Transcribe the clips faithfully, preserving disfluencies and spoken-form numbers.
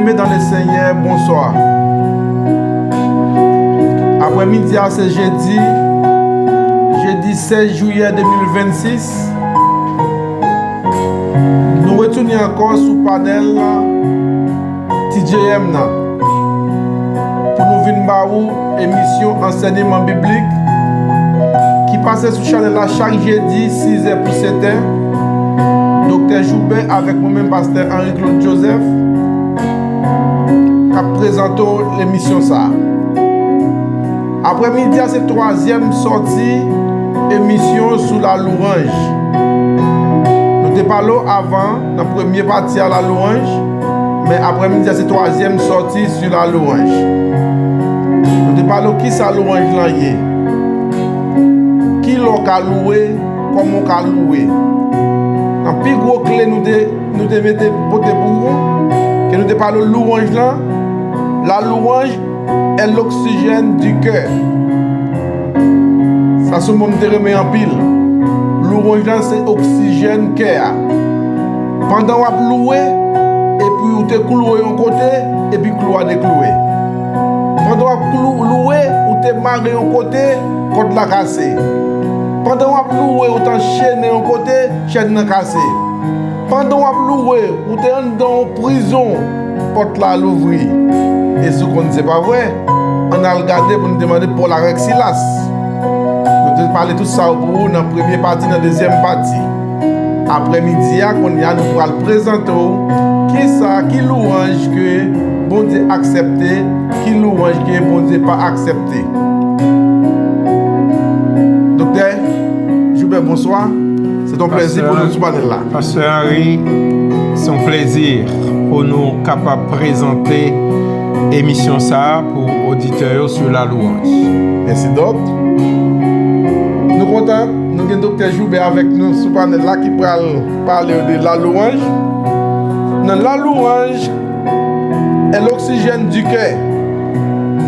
Bien-aimés dans le Seigneur, bonsoir. Aprèmidi a se jedi, jedi sèz jiyè de mil vennsis. Nou retounen ankò sou panèl T J M nan pou nou vin ba ou emisyon ansèyman biblik ki pase sou chanèl la chak jedi, sizè pou setè. Doktè Joubert avèk mwen menm, pastè Henri Claude Joseph, k ap prezante w emisyon sa a. Aprèmidi a se twazyèm sòti emisyon sou la louwanj. Nou te pale w avan nan premye pati a la louwanj, men aprèmidi a se twazyèm sòti sou la louwanj. Nou te pale w kisa louwanj lan ye, kilè w ka louwe, kòman w ka louwe. Nan pi gwo kle nou te, nou te mete pote pou ou, ke nou te pale w louwanj lan, la louange est l'oxygène du cœur. Sa se yon mo m te renmen anpil. Louwanj lan se oksijèn kè a. Pandan w ap louwe, epi ou te klouwe yon kote, epi klou a deklouwe. Pandan w ap klou-, louwe, ou te mare yon kote, kòd la kase. Pandan w ap louwe, ou te anchene yon kote, chèn nan kase. Pandan w ap louwe, ou te anndan yon prizon, pòt la louvri. E si w konn se pa vre, ann al gade pou n te mande Pòl avèk Silas. Nou te pale tout sa yo pou ou nan premye pati, nan dezyèm pati. Aprèmidi a, kounye a, nou pral prezante w kisa, ki louwanj ke Bondye aksepte, ki louwanj ke Bondye pa aksepte. Doktè Joubert, bonswa. Se yon plezi pou nou sou panèl la. Pastè Henri, se yon plezi pou nou kapab prezante emisyon sa a pou oditè yo sou la louwanj. Mèsi, Dòk. Nou kontan, nou gen Doktè Joubert avèk nou sou panèl la ki pral pale de la louwanj. Nan la louwanj, est l'oxygène du cœur.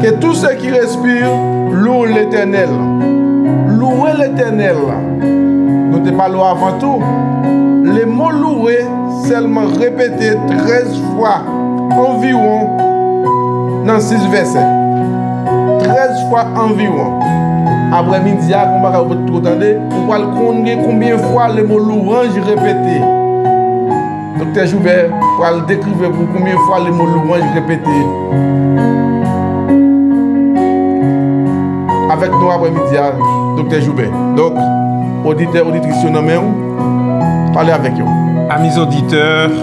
Que tout ce qui respire loue l'Éternel. Louwe Letènèl. Nou te pale w avan tou. Le mo louwe sèlman repete trèz fwa anviwon nan sis vèsè. Trèz fwa anviwon. Aprèmidi a, konn bagay ou pa t ko tande, ou pral konn gen konbyen fwa le mo louwanj repete. Doktè Joubert pral dekrive pou konbyen fwa le mo louwanj repete avèk nou aprèmidi a, Doktè Joubert. Donk, oditè, oditris yo nan men w, pale avèk yo. Amis auditeurs,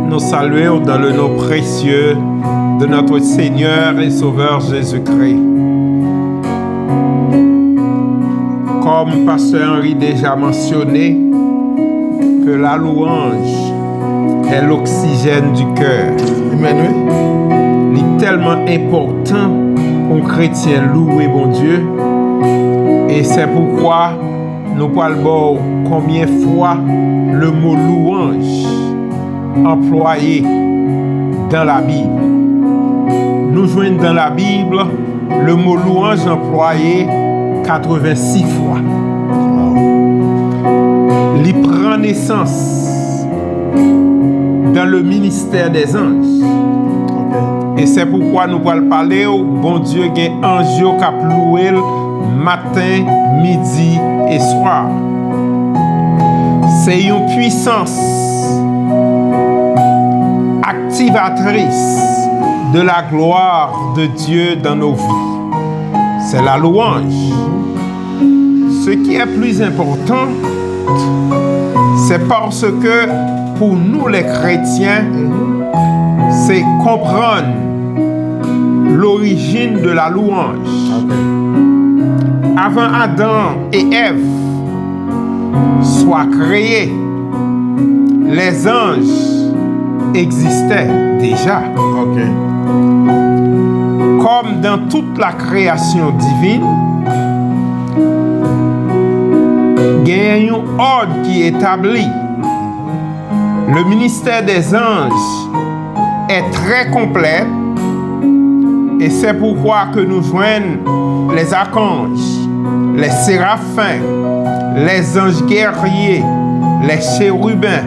nous saluons dans le nom précieux de notre Seigneur et Sauveur Jésus-Christ. Comme Pasteur Henri déjà mentionné, que la louange est l'oxygène du cœur. Amen, wi. Li tèlman enpòtan pou yon kretyen louwe Bondye. E se poukwa nou pral ba w konbyen fwa le mo louanj anplwaye dans la Bible. Nou jwenn dans la Bible le mot louange anplwaye katrevensis fwa. Li pran nesans dans le ministère des anges. E se poukwa nou pral pale w, Bondye gen anj yo k ap louwe l maten, midi e swa. Se yon pwisans activatrice de la gloire de Dieu dans nos vies. C'est la louange. Ce qui est plus important, c'est parce que pour nous les chrétiens, c'est comprendre l'origine de la louange. Avant Adam et Ève soient créés, les anges existaient déjà. Comme dans toute la création divine, gen yon òd ki etabli. Le ministère des anges est très complet et c'est pourquoi que nous joignons les archanges, les séraphins, les anges guerriers, les chérubins,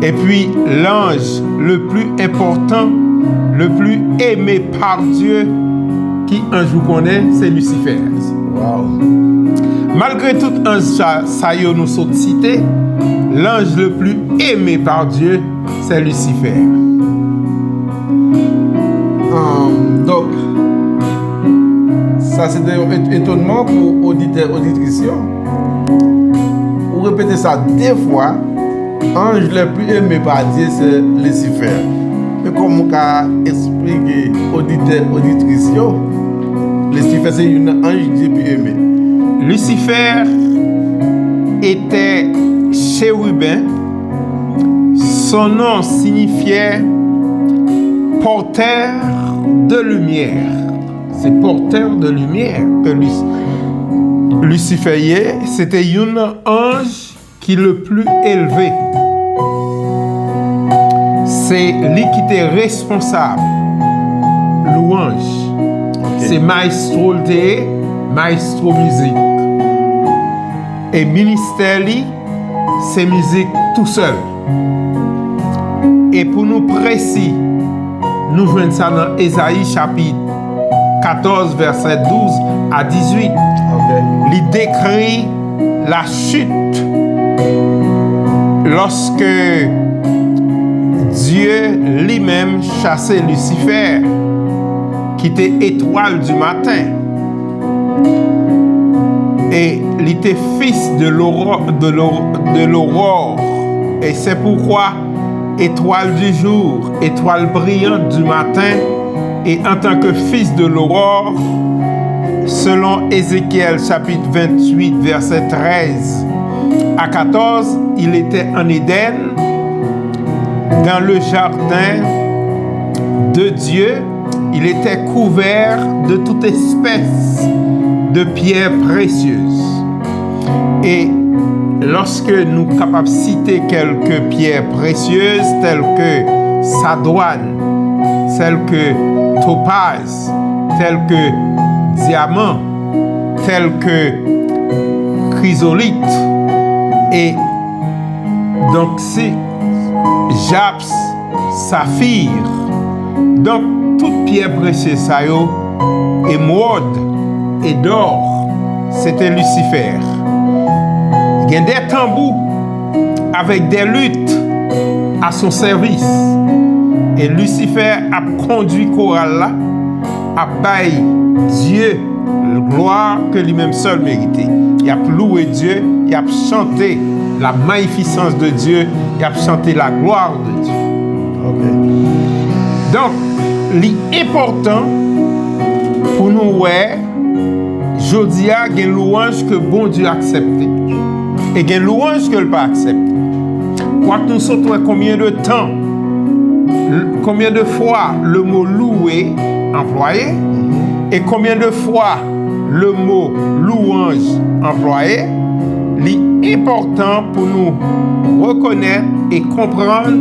et puis l'ange le plus important Le plus aimé par Dieu, ki anj ou konnen? Se Lisifè. Wow. Malgre tout anj sa, sa yo nou sot site, l'ange le plus aimé par Dieu, c'est Lucifer. Um, donk, sa se te yon et- etonnman pou oditè, oditris yo. Ou repete sa de fwa, ange le plus aimé par Dieu, c'est Lucifer. Men kòman w ka eksplike oditè, oditris yo, Lisifè se youn nan anj Dye pi eme? Lucifer était chérubin. Son nom signifiait porteur de lumière. C'est porteur de lumière que Luc- Lucifer y est. C'était un ange qui le plus élevé. Se li ki te responsab lwanj. Se maestro l te ye, maestro mizik. E ministè li, se mizik tousèl. E pou nou presi, nou jwenn sa nan Ezayi chapit katòz, vèsè douz a dizuit. Li dekri la chute lorsque Dieu lui-même chassait Lucifer, qui était étoile du matin. Et il était fils de l'aurore, de l'aurore, de l'aurore. Et c'est pourquoi étoile du jour, étoile brillante du matin, et en tant que fils de l'aurore, selon Ézéchiel chapitre vingt-huit, verset treize à quatorze, il était en Éden, dans le jardin de Dieu, il était couvert de toute espèce de pierres précieuses. E lòske nou kapab site kèlke pyè presyez, tèlke sadwàn, tèlke topaz, tèlke dyaman, tèlke krizolit, e donk si japs, safir. Donk, tout pyè presye sa yo, emwòd e dò, se te Lisifè. Gen de tanbou avec des luttes à son service. E Lisifè ap kondui koral la, ap bay Dye glwa ke li menm sèl merite. Y ap louwe Dye, y ap chante la magnificence de Dieu, y ap chante la gloire de Dieu. Donk, li enpòtan pou nou wè, jodi a, gen lwanj ke Bondye aksepte e gen lwanj ke l pa aksepte. Kwak nou sot wè konbyen de tan, konbyen de fwa le mo louwe anplwaye, e konbyen de fwa le mo louanj anplwaye, li enpòtan pou nou rekonèt e konprann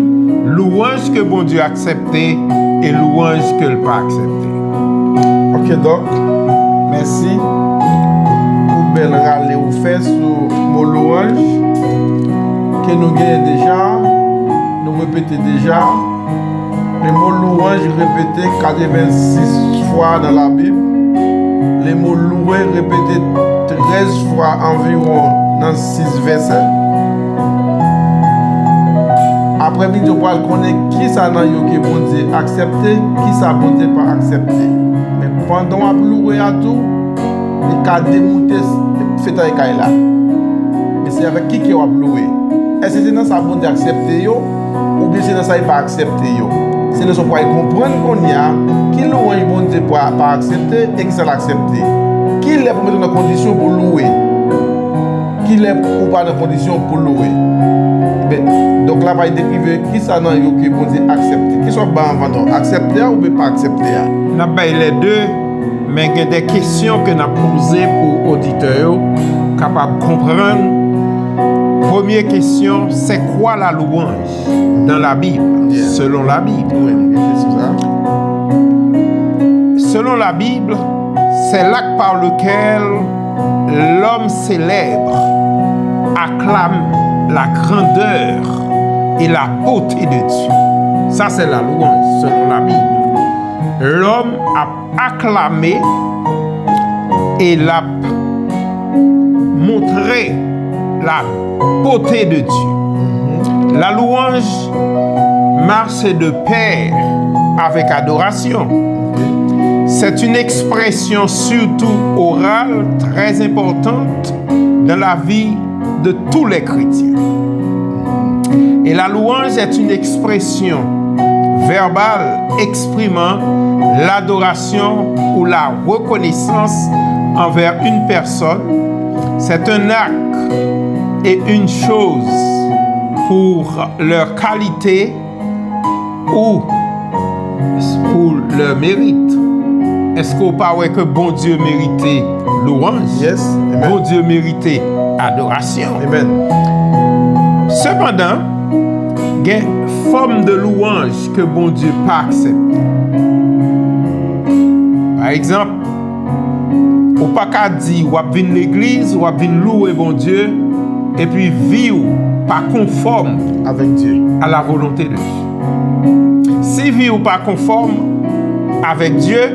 lwanj ke Bondye aksepte e lwanj ke l pa aksepte. Ok, Dòk, mèsi pou bèl rale ou fè sou mo lwanj ke nou genyen deja, nou repete deja. Le mo lwanj repete katrevensis fwa nan Labib. Le mo louwe repete trèz fwa anviwon nan sis vèsè. Aprè midi, w pral konnen kisa nan yo ke Bondye aksepte, kisa Bondye pa aksepte. Men pandan w ap louwe a tou, li ka demoute fetay kay la. Men se avèk ki kè w ap louwe? Èske se nan sa Bondye aksepte yo, oubyen se nan sa li pa aksepte yo? Se lè sa w pral konprann kounye a ki lwanj Bondye pa, pa aksepte e kisa l aksepte. Kilè pou mete w nan kondisyon pou louwe? Kilè ou pa nan kondisyon pou louwe? Men, donk la pral dekrive kisa nan yo ke Bondye aksepte. Kisa w ap bay anvan non? Aksepte a oubyen pa aksepte a? N ap bay lè de. Men gen de kesyon ke n ap poze pou oditè yo kapab konprann. Premye kesyon, c'est quoi la louange dans la Bible, selon la Bible? Selon la Bible, c'est l'acte par lequel l'homme célèbre, acclame la grandeur et la beauté de Dieu. Ça, c'est la louange selon la Bible. Lòm ap aklame e l ap montre la bote de Dye. La louange marche de pair avec adoration. C'est une expression surtout orale très importante dans la vie de tous les chrétiens. Et la louange est une expression verbale exprimant l'adoration ou la reconnaissance envers une personne. C'est un acte et une chose pour leur qualité ou pour leur mérite. Èske w pa wè ke Bondye merite louanj? Yes. Amen. Bondye merite adorasyon. Amen. Sepandan, gen fòm de louanj ke Bondye pa aksepte. Pa egzanp, ou pa ka di w ap vin legliz, w ap vin louwe Bondye, epi vi w pa konfòm Avec Dieu. à la volonté de Dieu. Si vi w pa konfòm avèk Dye,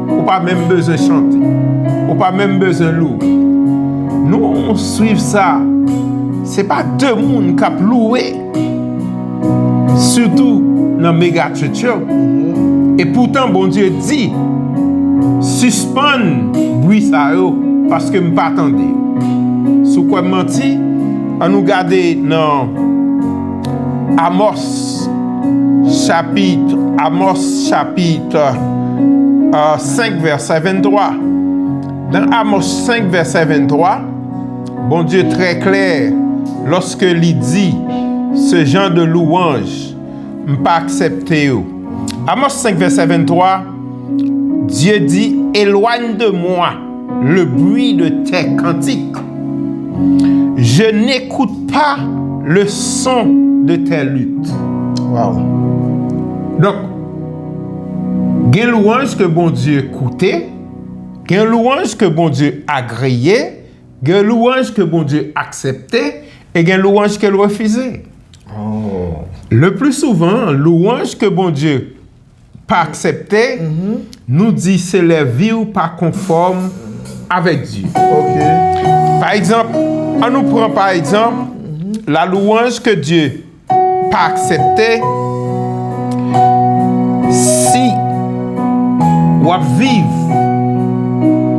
ou pa menm bezwen chante. Ou pa menm bezwen louwe. Nou swiv sa. Se pa de moun k ap louwe. Sitou nan mega church yo. E poutan Bondye di, sispann bri sa yo, paske m pa tande yo. Si w kwè m manti, ann nou gade nan Amos chapit, Amos chapit euh, cinq verset vingt-trois. Dans Amos cinq verset vingt-trois, Bondye trè klè lòske li di ce genre de louange, m pa aksepte yo. Amos cinq verset vingt-trois, Dieu dit, éloigne de moi le bruit de tes cantiques. Je n'écoute pas le son de tes luttes. Wow. Donk, gen louanj ke Bondye koute, gen louanj ke Bondye agreye, gen louanj ke Bondye aksepte, e gen louanj ke l refize. Oh. Le plus souvent, louanj ke Bondye pa aksepte, nou di se lè vi w pa konfòm avèk Dye. Ok. Pa egzanp, ann nou pran pa egzanp la louanj ke Dye pa aksepte. Si w ap viv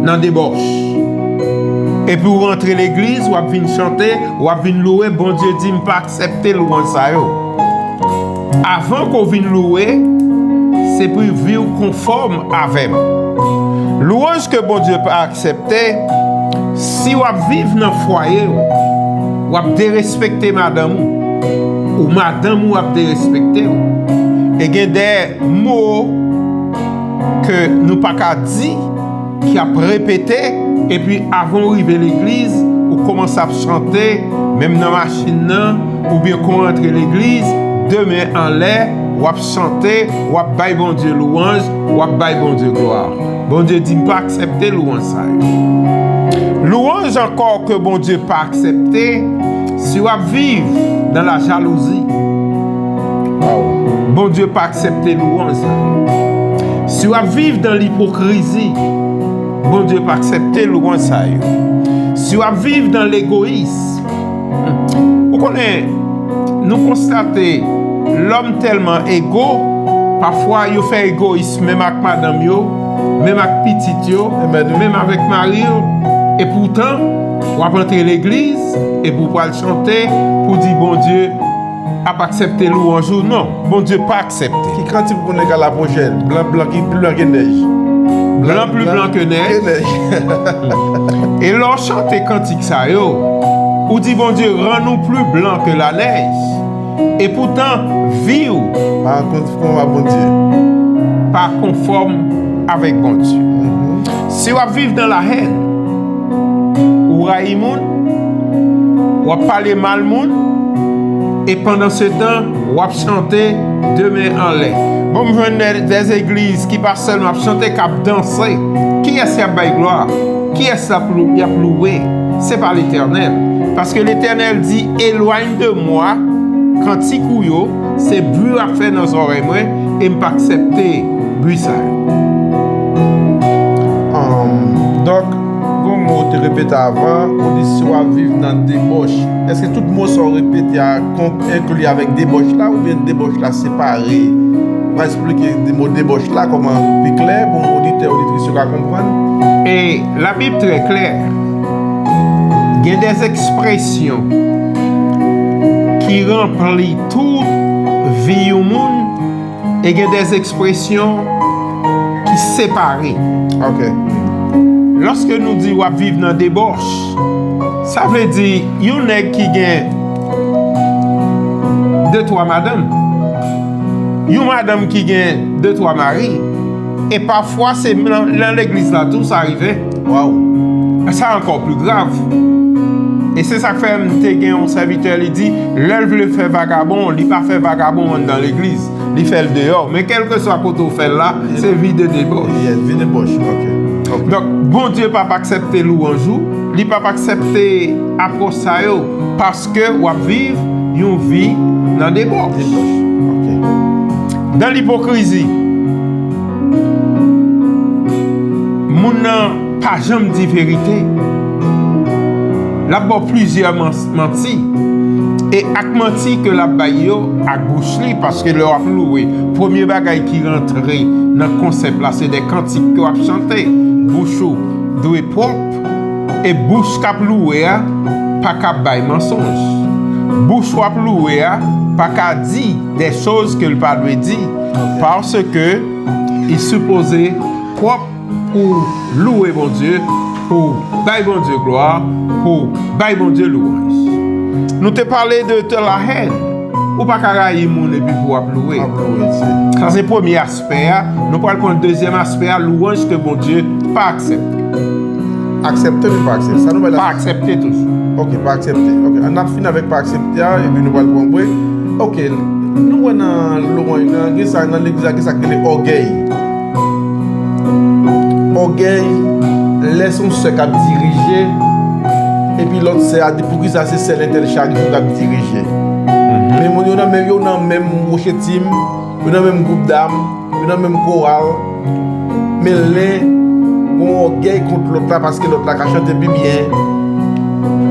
nan debòch, epi w rantre legliz, w ap vin chante, w ap vin louwe, Bondye di m pa aksepte louanj sa yo. Avan ke w vin louwe, se pou vi w konfòm avè m. Louanj ke Bondye pa aksepte, si w ap viv nan fwaye w, w ap derespekte madanm ou, ou madanm ou ap derespekte w. E gen de mo ke nou pa ka di, ki ap repete, epi avan w rive legliz, ou kòmanse ap chante, menm nan machin nan, oubyen kon w rantre legliz, de men anlè, w ap chante, w ap bay Bondye louanj, w ap bay Bondye glwa. Bondye di m pa aksepte louanj sa yo. Louanj ankò ke Bondye pa aksepte, si w ap viv dans la jalousie, Bondye pa aksepte louanj sa yo. Si w ap viv dans l'hypocrisie, Bondye pa aksepte louanj sa yo. Si w ap viv dans l'égoïsme, ou konnen, nou konstate lòm tèlman ego, pafwa yo fè egoyis menm ak madanm yo, menm ak pitit yo, Amen. Menm avèk mari yo. E poutan, w ap antre legliz, epi w pral chante pou di Bondye ap aksepte louanj ou. Non, Bondye pa aksepte. Ki kantik pou konnen ka la pwochèn? Blan, blan ki pli blan ke nèj. Blan pli blan ke nèj. Ke nèj. E lè w chante kantik sa yo, ou di Bondye rann ou pli blan ke lanèj. E poutan, vi w Pa konfòm a Bondye. pa konfòm avèk Bondye. Si w ap viv nan lahèn, ou rayi moun, w ap pale mal moun, e pandan se tan, w ap chante de men anlè. Bon, m jwenn de, de egliz ki pa sèlman ap chante, k ap danse. Kiyès y ap bay glwa? Kiyès y ap lou-, y ap louwe? Se pa Letènèl. Paske Letènèl di, elwany de mwa kantik ou yo, se bri w ap fè nan zòrèy mwen, e m pa aksepte Wi sa yo. Ahn, Dòk, gon mo ou te repete avan, ou di si w ap viv nan debòch. Èske tout mo sa w repete a kon-, enkli avèk debòch la, oubyen debòch la separe? Ou ka eksplike de mo debòch la kòman pi klè pou oditè, oditris yo ka konprann? E Labib trè klè. Gen de ekspresyon ki ranpli tout vi yon moun, e gen de ekspresyon ki separe. Ok. Lòske nou di w ap viv nan debòch, sa vle di yon nèg ki gen de twa madanm, yon madanm ki gen de twa mari, e pafwa se nan, nan legliz la tou sa rive. Waw. Sa ankò pli grav. E se sa k fè m te gen yon sèvitè, li di, lè l vle fè vagabon, li pa fè vagabon anndan legliz. Li fè l deyò. Men kèlkeswa kote w fè l la, se vi de debòch. Yes, vi de debòch. Ok. Ok. Donk, Bondye p ap aksepte lwanj ou, li p ap aksepte apwòch sa yo, paske w ap viv yon vi nan debòch. Debòch. Ok. Dan lipokrizi, moun nan pa janm di verite. L ap ba w plizyè man-, manti. E ak manti ke l ap bay yo, ak bouch li, paske lè w ap louwe, premye bagay ki rantre nan konsèp la, se de kantik ke w ap chante. Bouch ou dwe pwòp, e bouch k ap louwe a pa ka bay mansonj. Bouch w ap louwe a pa ka di de choz ke l pa dwe di, paske li sipoze pwòp pou louwe Bondye, pou bay Bondye glwa, pou bay Bondye lwanj. Nou te pale de, de la haine. Ou pa ka rayi moun epi pou w ap louwe. Ap louwe, se. Sa se premye aspè a. Nou pral pran dezyèm aspè a, lwanj ke Bondye pa aksepte. Aksepte oubyen pa aksepte? Sa nou bay la. Pa aksepte toujou. Ok, pa aksepte. Ok, ann ap fini avèk pa aksepte a, epi nou pral pran break. Ok, nou wè nan lwanj nan, gen sa nan legliz la, gen sa k rele ògèy. Ògèy, lè se yon sè k ap dirije, epi lòt sè a di, poukisa se sè lentèl chak jou k ap dirije? Men moun yo nan menm, yo nan menm woche tim, yo nan menm gwoup dam, yo nan menm koral, men len gon ògèy kont lòt la paske lòt la ka chante pi byen.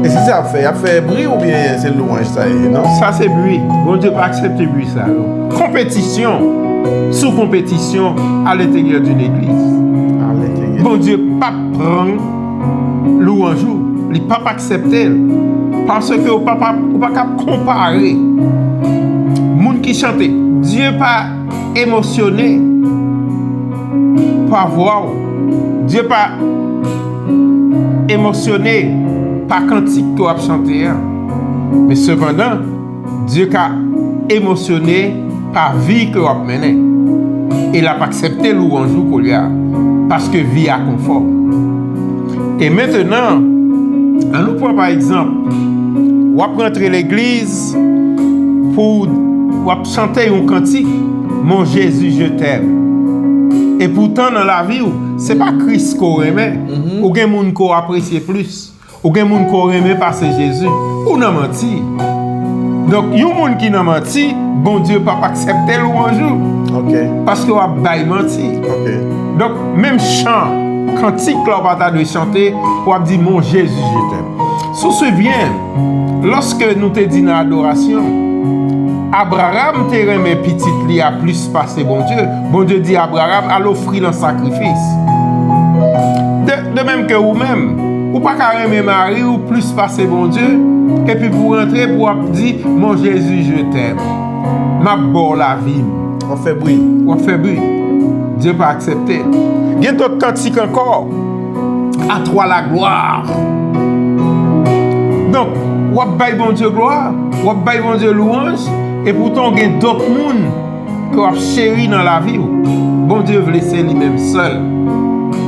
E se sa y ap fè? Y ap fè bri oubyen se lwanj sa ye, non? Sa se bri. Bondye pa aksepte bri sa yo. Konpetisyon sou konpetisyon à l'intérieur d'une église. À l'intérieur. Bondye p ap pran lwanj ou. Li p ap aksepte l. Paske ou pa, pa, ou pa ka konpare moun ki chante. Dye pa emosyone pa vwa w. Dye pa emosyone pa kantik ke w ap chante a. Men sepandan, Dye ka emosyone pa vi ke w ap mennen. E l ap aksepte lwanj ou koulye a. Paske vi a konfòm. E mentenan, ann nou pran pa egzanp, w ap rantre legliz pou w ap chante yon kantik, Mon Jésus, je t'aime. Epoutan, nan lavi w, se pa Kris ke w renmen. Ou gen moun ke w apresye plis. Ou gen moun ke w renmen pase Jezi. Ou nan manti. Donk, yon moun ki nan manti, Bondye p ap aksepte lwanj ou. Ok. Paske w ap bay manti. Ok. Donk, menm chan, kantik la, w pa ta dwe chante, w ap di, Mon Jésus, je t'aime. Si w swiv byen, lòske nou te di nan adorasyon, Abraram te renmen pitit li a plis pase Bondye. Bondye di Abraram, al ofri l an sakrifis. De, de menm ke ou menm, ou pa ka renmen mari w plis pase Bondye, epi pou w rantre, pou w ap di, Mon Jésus, je t'aime. M ap ba w lavi m. W ap fè bri. W ap fè bri. Dye pa aksepte. Gen dòt kantik ankò. À toi la gloire. Donk, w ap bay Bondye glwa, w ap bay Bondye lwanj, epoutan w gen dòt moun ke w ap cheri nan lavi w. Bondye vle se li menm sèl.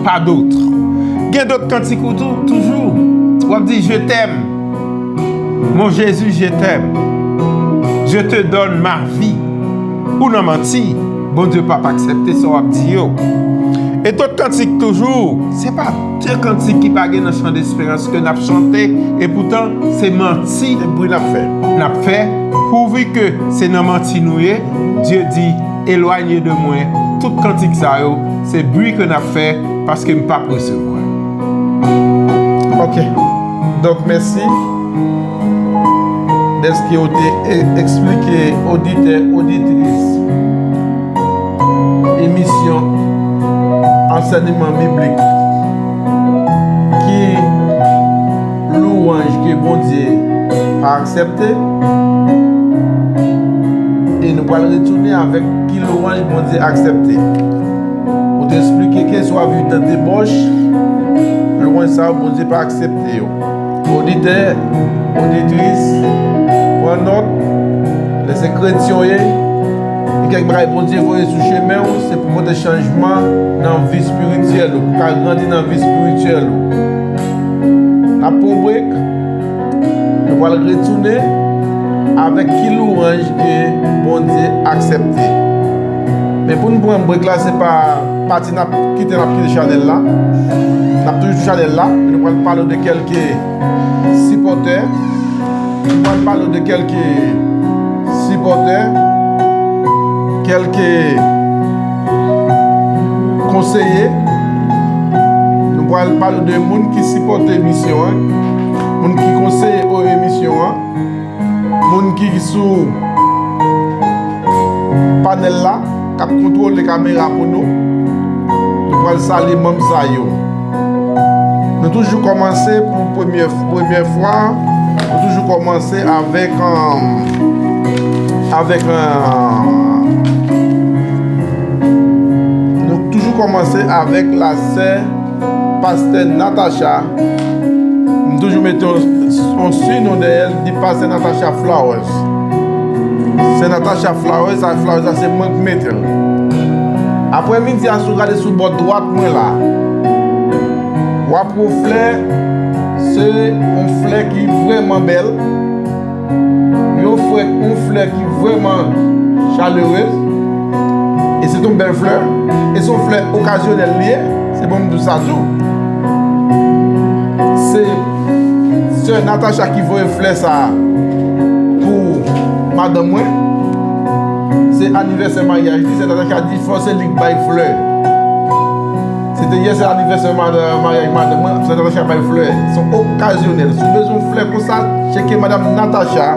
Pas d'autre. Gen dòt kantik ou tou, toujou. W ap di, Je t'aime. Mon Jésus, je t'aime. Je te donne ma vie. Ou nan manti. Bondye p ap aksepte sa w ap di yo. E dòt kantik toujou, se pa de kantik ki pa gen nan chan desperans ke n ap chante, epoutan se manti n ap fè. N ap fè, pouvi ke se nan manti nou ye, Dye di, Elwanye de mwen, Tout kantik sa yo, se bri ke n ap fè paske m p ap resevwa. Ok. Donk, mèsi dèske w te e- eksplike oditè, oditris emisyon ansèyman biblik ki louwanj ke Bondye pa aksepte. E nou pral retounen avèk ki louwanj Bondye aksepte. Ou te eksplike ke si w ap viv nan debòch, louwanj sa yo Bondye pa aksepte yo. Oditè, oditris, pran nòt, lè se kretyen w ye, gen kèk bagay Bondye voye sou chemen w, se pou pote chanjman nan vi espirityèl ou, pou ka grandi nan vi espirityèl ou. N ap pran yon brek, nou pral retounen avèk ki louwanj ke Bondye aksepte. Men pou n pran brek la, se pa pati n ap kite, n ap kite chanèl la. N ap toujou sou chanèl la, men nou pral pale de kèlke sipòtè. Nou pral pale de kèlke sipòtè, kèlke konseye. Nou pral pale de moun ki sipòte emisyon an, moun ki konseye o emisyon an, moun ki sou panèl la, k ap kontwole kamera pou nou. Nou pral salye manm sa yo. Nou toujou kòmanse pou premyè, premyè fwa, nou toujou kòmanse avèk, um, avèk, um, nou toujou kòmanse avèk la sè pastè Natacha. M toujou mete yon, yon sinon dèyè l, di pastè Natacha Flowers. Sè Natacha Flowers, a Flowers la se mwen k mete l. Aprèmidi a, si w gade sou bò dwat mwen la, w ap wè flè, se yon flè ki vrèman bèl. Yon flè, yon flè ki vrèman chalerez. E se yon bèl flè. E se yon flè okazyonèl li ye. Se bon m di w sa tou. Se sè Natacha ki voye flè sa a pou madanm mwen. Se anivèsè maryaj li. Sè Natacha di fò se li k bay flè. Se te yè, se anivèsè mad-, maryaj madanm mwen, sè Natacha bay flè. Se yon okazyonèl. Si w bezwen yon flè konsa, tcheke madanm Natacha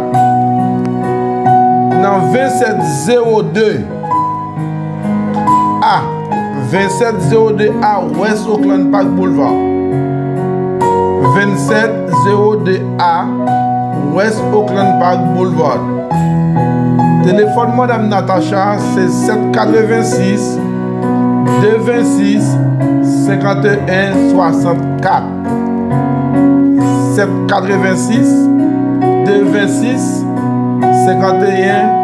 nan vennsèt zewo de A, vennsèt zewo de A West Oakland Park Boulevard. Vennsèt zewo de A West Oakland Park Boulevard. Telefòn madanm Natacha se sèt katrevensis, de vennsis, senkanteyen swasannkat. Sèt katrevensis, de vennsis, senkanteyen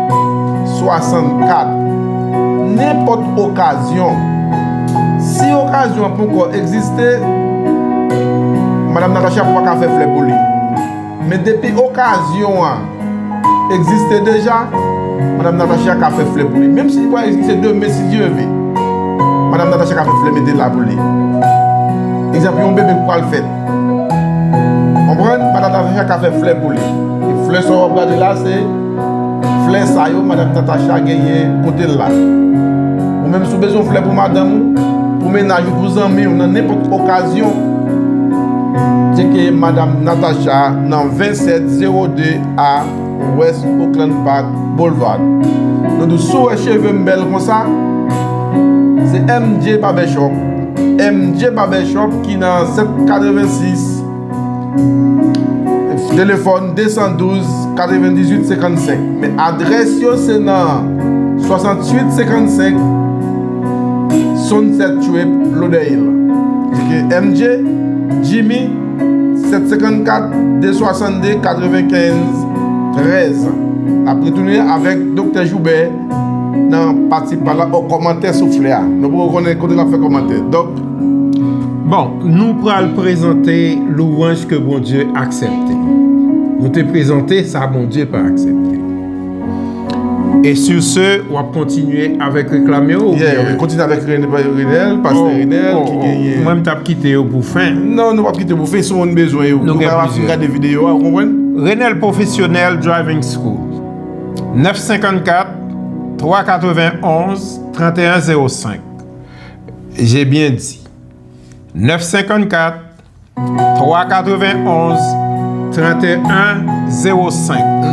swasannkat. Nenpòt okazyon. Si okazyon an poko egziste, madanm Natacha pa ka fè flè pou li. Men depi okazyon an egziste deja, madanm Natacha ka fè flè pou li. Menm si li pa egziste demen, si Dye vle, madanm Natacha ka fè flè mete la pou li. Egzanp, yon bebe k pral fèt. Konprann? Madanm Natacha ka fè flè pou li. E flè sa w ap gade la, se flè sa yo madanm Natacha genyen kote l la. Ou menm, si w bezwen flè pou madanm ou, pou mennaj ou, pou zanmi w, nan nenpòt okazyon, tcheke madanm Natacha nan vennsèt zewo de A West Oakland Park Boulevard. Nou di w, si w wè cheve m bèl konsa, se M J Barbershop. M J Barbershop ki nan sèt katrevensis, telefòn de san douz, katrevendizuit, senkannsenk. Men adrès yo se nan swasanntuit senkannsenk Sunset Strip, Lauderdale. Se ke M J, Jimmy, sèt senkannkat, de swasannde, katrevenkenz, trèz. N ap retounen avèk Doktè Joubert nan pati pa la, o kòmantè sou flè a. Nou poko konnen kote n ap fè kòmantè. Donk, bon, nou pral prezante louwanj ke Bondye aksepte. Nou te prezante sa Bondye pa aksepte. E sur ce, w ap kontinye avèk reklam yo, yeah, oubyen? Wi, kontinye avèk Ren-, Renel, pastè Renel, ki genyen. Mwen, m t ap kite yo pou fen. Non, nou p ap kite pou fen, si w bezwen yo. Nou gen plizyè. Gade videyo a, ou konprann? Renel Profesyonèl Driving School. Nèf senkannkat, twa katrevenn onz, tranteyen zewo senk. J'ai bien dit. Nèf senkannkat, twa katrevenn onz, tranteyen zewo senk.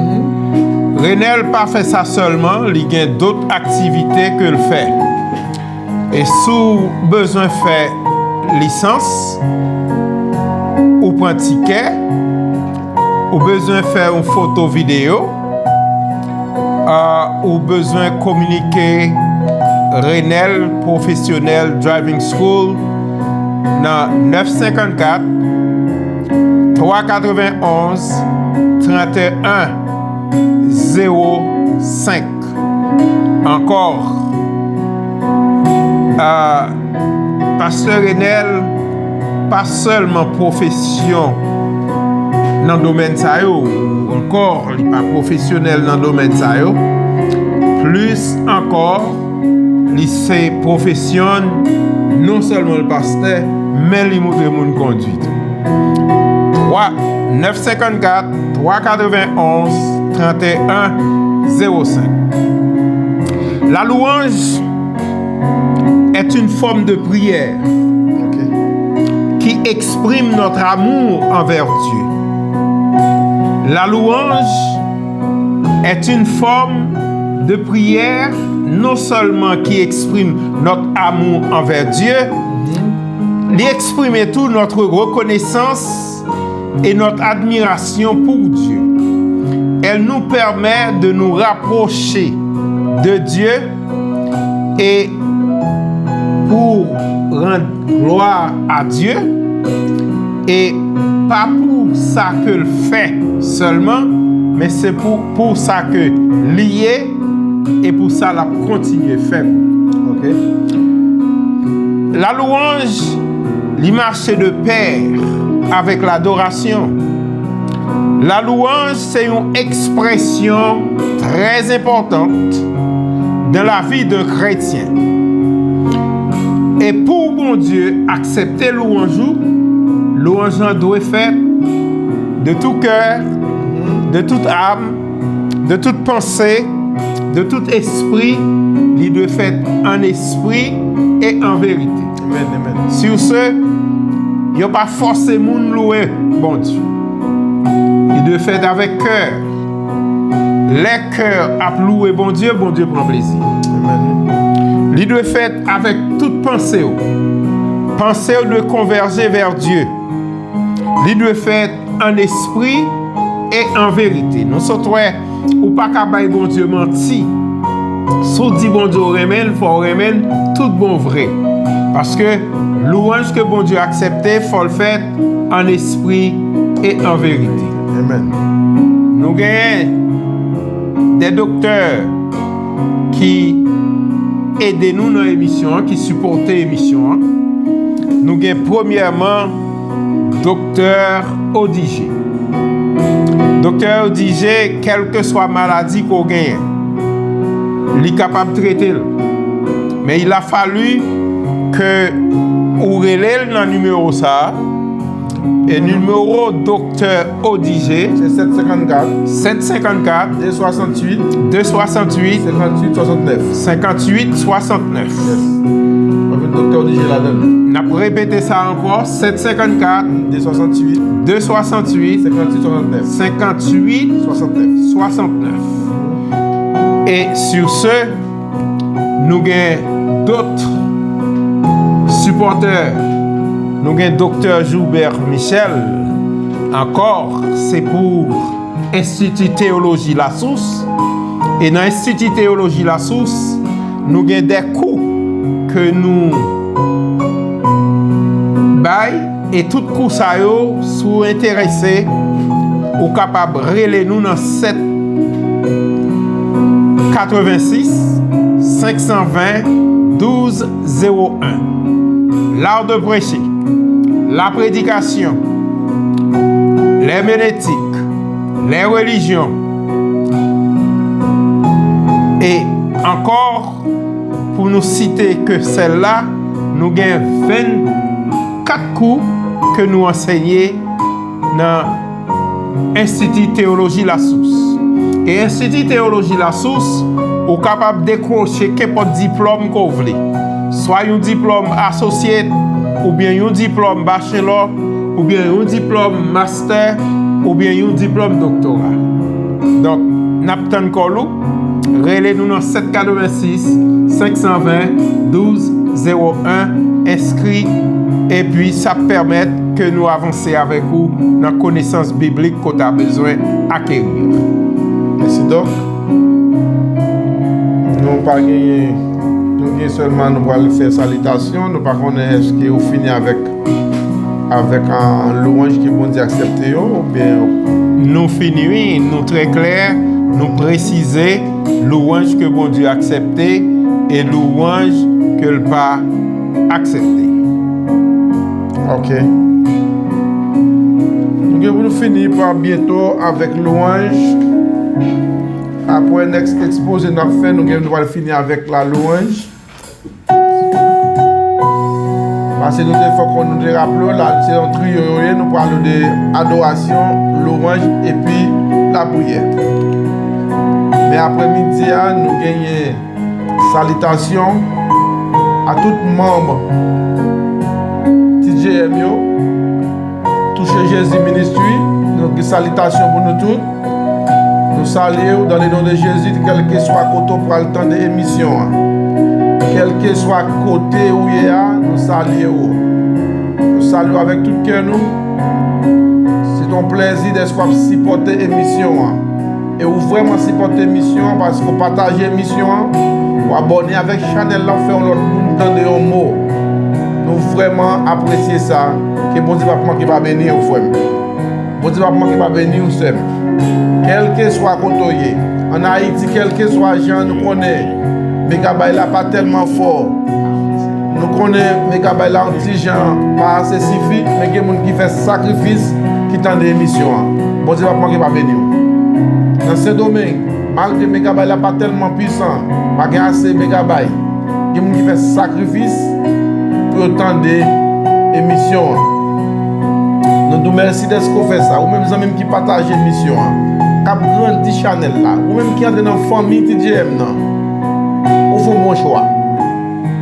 Renel pa fè sa sèlman, li gen dòt aktivite ke l fè. E si w bezwen fè lisans, ou pran tikè, ou bezwen fè yon foto videyo, ah, ou bezwen kominike Renel Professional Driving School nan nèf senkannkat, twa katrevenn onz, tranteyen zewo senk. Ankò, ah, Pastè Renel pa sèlman pwofesyon nan domèn sa yo, ankò, li pa pwofesyonèl nan domèn sa yo. Plis ankò, li se pwofesyon, non sèlman l pastè, men li montre moun kondui tou. Twa, nèf senkannkat, twa katrevenn onz, tranteyen zewo senk. La louange est une forme de prière qui exprime notre amour envers Dieu. La louange est une forme de prière non seulement qui exprime notre amour envers Dieu, li eksprime tou notre reconnaissance et notre admiration pour Dieu. Elle nous permet de nous rapprocher de Dieu et pour rendre gloire à Dieu, e pa pou sa ke l fè sèlman, men se pou, pou sa ke li ye, e pou sa l ap kontinye fè. Ok? La louange, li mache de pair avec l'adoration. La louange, se yon ekspresyon trè enpòtan dans la vie d'un chrétien. E pou Bondye aksepte louanj ou, louanj lan dwe fèt de tout cœur, de toute âme, de toute pensée, de tout esprit, li dwe fèt an espri e an verite. Amen, amen. Sur ce, yo pa fòse moun louwe Bondye. Li dwe fèt avèk kè. Lè kè ap louwe Bondye, Bondye pran plezi. Amen. Li dwe fèt avèk tout panse w. Panse w dwe konvèje vè Dye. Li dwe fèt an espri e an verite. Nou sot wè, ou pa ka bay Bondye manti. Si w di Bondye w renmen l, fò w renmen l tout bon vre. Paske louwanj ke Bondye aksepte, fò l fèt an espri e an verite. Amen. Nou genyen de doktè ki ede nou nan emisyon an, ki sipòte emisyon an. Nou gen premyèman Doktè Odigé. Doktè Odigé, kèlkeswa maladi ke w genyen, li kapab trete l. Men il a fallu ke ou rele l nan nimewo sa a. E nimewo Doktè Odigé, se sèt senkannkat, sèt senkannkat, de swasantuit, de swasantuit, senkanntuit swasantnèf. Senkanntuit swasantnèf. Yes. Mwen vin Doktè Odigé ladan l. N ap repete sa ankò, sèt senkannkat, de swasantuit, de swasantuit, senkanntuit swasantnèf. Senkanntuit swasantnèf. Swasantnèf. E sur ce, nou gen dòt sipòtè. Nou gen Doktè Joubert Michel. Ankò, se pou Enstiti Teyoloji Lasous. E nan Enstiti Teyoloji Lasous, nou gen de kou ke nou bay. E tout kou sa yo, si w enterese, ou kapab rele nou nan sèt katrevenn sis, senk san ven, douz zewo en. L'art de prêcher, la prédication, l'herméneutique, les religions, e ankò, pou nou site ke sèl la, nou gen vennkat kou ke nou ansenye nan Enstiti Teyoloji Lasous. E Enstiti Teyoloji Lasous Ou kapab dekwoche kenpòt diplòm ke w vle. Swa yon diplòm associate, oubyen yon diplòm bachelò, oubyen yon diplòm master, oubyen yon diplòm doktora. Donk, n ap tann kòl ou. Rele nou nan sèt katrevensis, senk san ven, douz zewo en, enskri, epi sa ap pèmèt ke nou avanse avèk ou nan konesans biblik ke w ta bezwen akeri. Mèsi, Dòk. Nou pa genyen, nou gen sèlman, nou pral fè salitasyon, nou pa konnen èske ou fini avèk, avèk, ah, lwanj ke Bondye aksepte yo, oubyen. Nou fini, wi, nou trè klè, nou presize lwanj ke Bondye aksepte e lwanj ke l pa aksepte. Ok. Nou gen pou nou fini pa byento avèk lwanj. Apre next ekspoze n ap fè, nou gen, nou pral fini avèk la lwanj. Paske nou te fè konn, nou te raple w, la se yon triyo yo ye, nou pral de adorasyon, lwanj epi lapriyè. Men apremidi a, nou genyen salitasyon a tout manm T J M yo, Touche Jezi Ministry, nou gen salitasyon pou nou tout. Nou salye w dans le nom de Jésus, kèlkeswa kote w pral tande emisyon an. Kèlkeswa kote ou ye a, nou salye w. Nou salye w avèk tout kè nou. Se yon plèzi dèske w ap sipòte emisyon an. E ou vrèman sipòte emisyon an paske w pataje emisyon an, ou abòne avèk chanèl la, w fè yon lòt moun tande yon mo. Nou vrèman apresye sa. Ke Bondye p ap manke pa beni w, frè m. Bondye p ap manke pa beni w, sè m. Kèlkeswa kote w ye, ann Ayiti, kèlkeswa jan nou konnen Megabay la pa tèlman fò, nou konnen Megabay la yon ti jan pa ase sifi, men gen moun ki fè sakrifis, ki tande emisyon an. Bondye p ap manke pa beni w. Nan Sendomeng, malgre Megabay la pa tèlman pwisan, pa gen ase Megabay, gen moun ki fè sakrifis pou yo tande emisyon an. Nou di w mèsi dèske w fè sa. Ou menm zanmi m ki pataje emisyon an, k ap grandi chanèl la, ou menm ki antre nan fanmi T J M nan, ou fè yon bon chwa.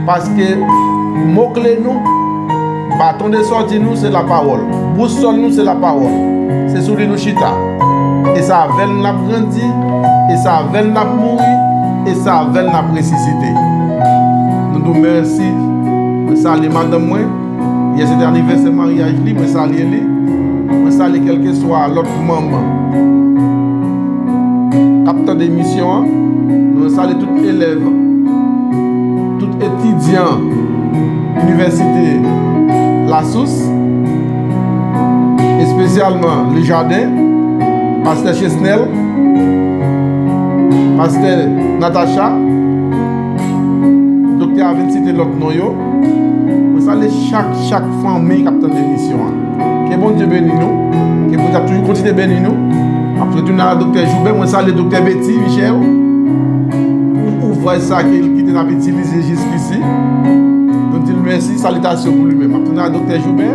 Paske mo kle nou, baton de sòti nou, se lapawòl. Bousòl nou, se lapawòl. Se sou li nou chita. E se avè l n ap grandi, e se avè l n ap mouri, e se avè l n ap resisite. Nou di w mèsi. Mwen salye madanm mwen. Yè se te anivèsè maryaj li, mwen salye li. Mwen salye kèlkeswa lòt manm k ap tande emisyon an. Mwen salye tout elèv, tout etidyan Inivèsite Lasous, espesyalman Le Jardin, Pastè Chesnel, Pastè Natacha, Doktè a vin site lòt non yo. Mwen salye chak, chak fanmi k ap tande emisyon an. Ke Bondye beni nou. Ke Bondye ap toujou kontinye beni nou. M ap retounen a Doktè Joubè. Mwen salye Doktè Betty Michel pou ouvraj sa ke l kite n ap itilize jiskisi. Nou di l mèsi, salitasyon pou li menm. M ap tounen a Doktè Joubè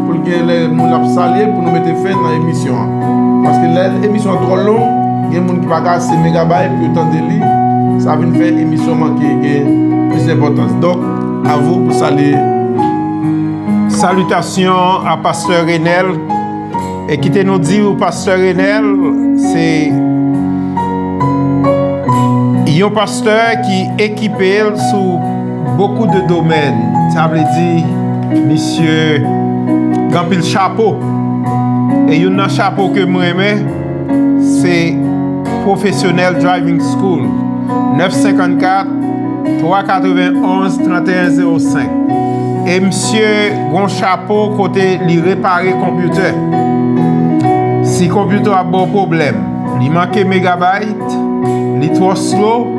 pou l gen lè moun ap salye pou nou mete fen nan emisyon an. Paske lè emisyon an twò long, gen moun ki pa ka ase megabay pou yo tande li. Sa vin fè emisyon manke gen plis enpòtans. Donk, a vous pou salye. Salitasyon a Pastè Renel. E kite nou di w, Pastè Renel, se yon pastè ki ekipe l sou beaucoup de domaines. Sa vle di, misye gen anpil chapo. E youn nan chapo ke m renmen, se Professional Driving School, nèf senkannkat, twa katrevenonz, tranteyen zewo senk. E misye gon chapo kote li repare konpitè. Si konpitè w ap ba w pwoblèm, li manke megabayt, li twò slow,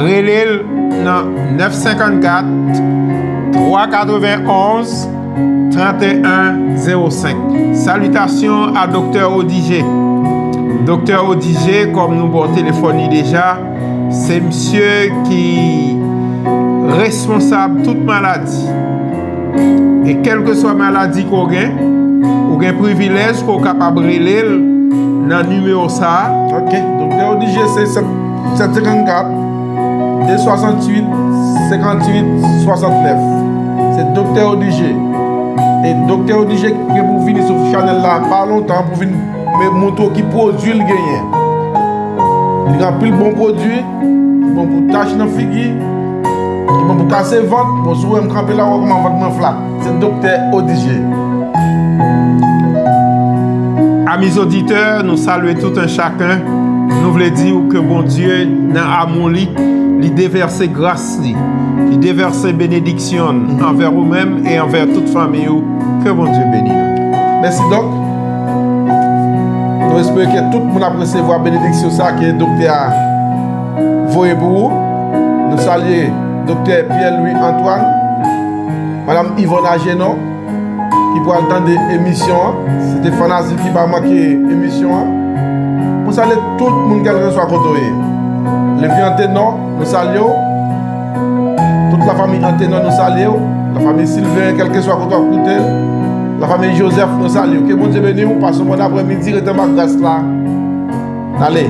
rele l nan nèf senkannkat, twa katrevenonz, tranteyen zewo senk. Salitasyon a Doktè Odigé. Doktè Odigé, kòm nou ba w telefòn li deja, se misye ki responsab tout maladi. E kèlkeswa maladi ke w gen, ou gen privilèj ke w kapab rele l nan nimewo sa a. Ok, Doktè Odigé se sèt, sèt senkannkat, de swasanntuit, senkantuit, swasantnèf. Se Doktè Odigé. E Doktè Odigé ki gen pou vini sou chanèl la pa lontan pou vin moutre w ki pwodui l genyen. Li gen anpil bon pwodui, ki bon pou tach nan figi, ki bon pou kase vant. Bon, si w wè m kanpe la, w wè kòman vant mwen flat. Se Doktè Odigé. Amis auditeurs, nou salye tout un chacun. Nou vle di w ke Bondye, nan amou li, li devèse gras li, li devèse benediksyon anvè ou menm e anvè tout fanmi ou. Ke Bondye beni nou. Mèsi, Dòk. Nou espere ke tout moun ap resevwa benediksyon sa ke doktè a voye pou ou. Nou salye Doktè Pierre Louis Antoine, Madam Yvonne Agenon, ki pral tande emisyon an. Se te Fanazil ki pa manke emisyon an. Pou salye tout moun, kèlkeswa kote w ye. Levi Antenò, nou salye w. Tout lafanmi Antenò, nou salye w. Lafanmi Silverin, kèlkeswa kote w ap koute. Lafanmi Joseph, nou salye w. Ke Bondye beni w. Pase yon bòn aprèmidi, rete anba gras la. Ale.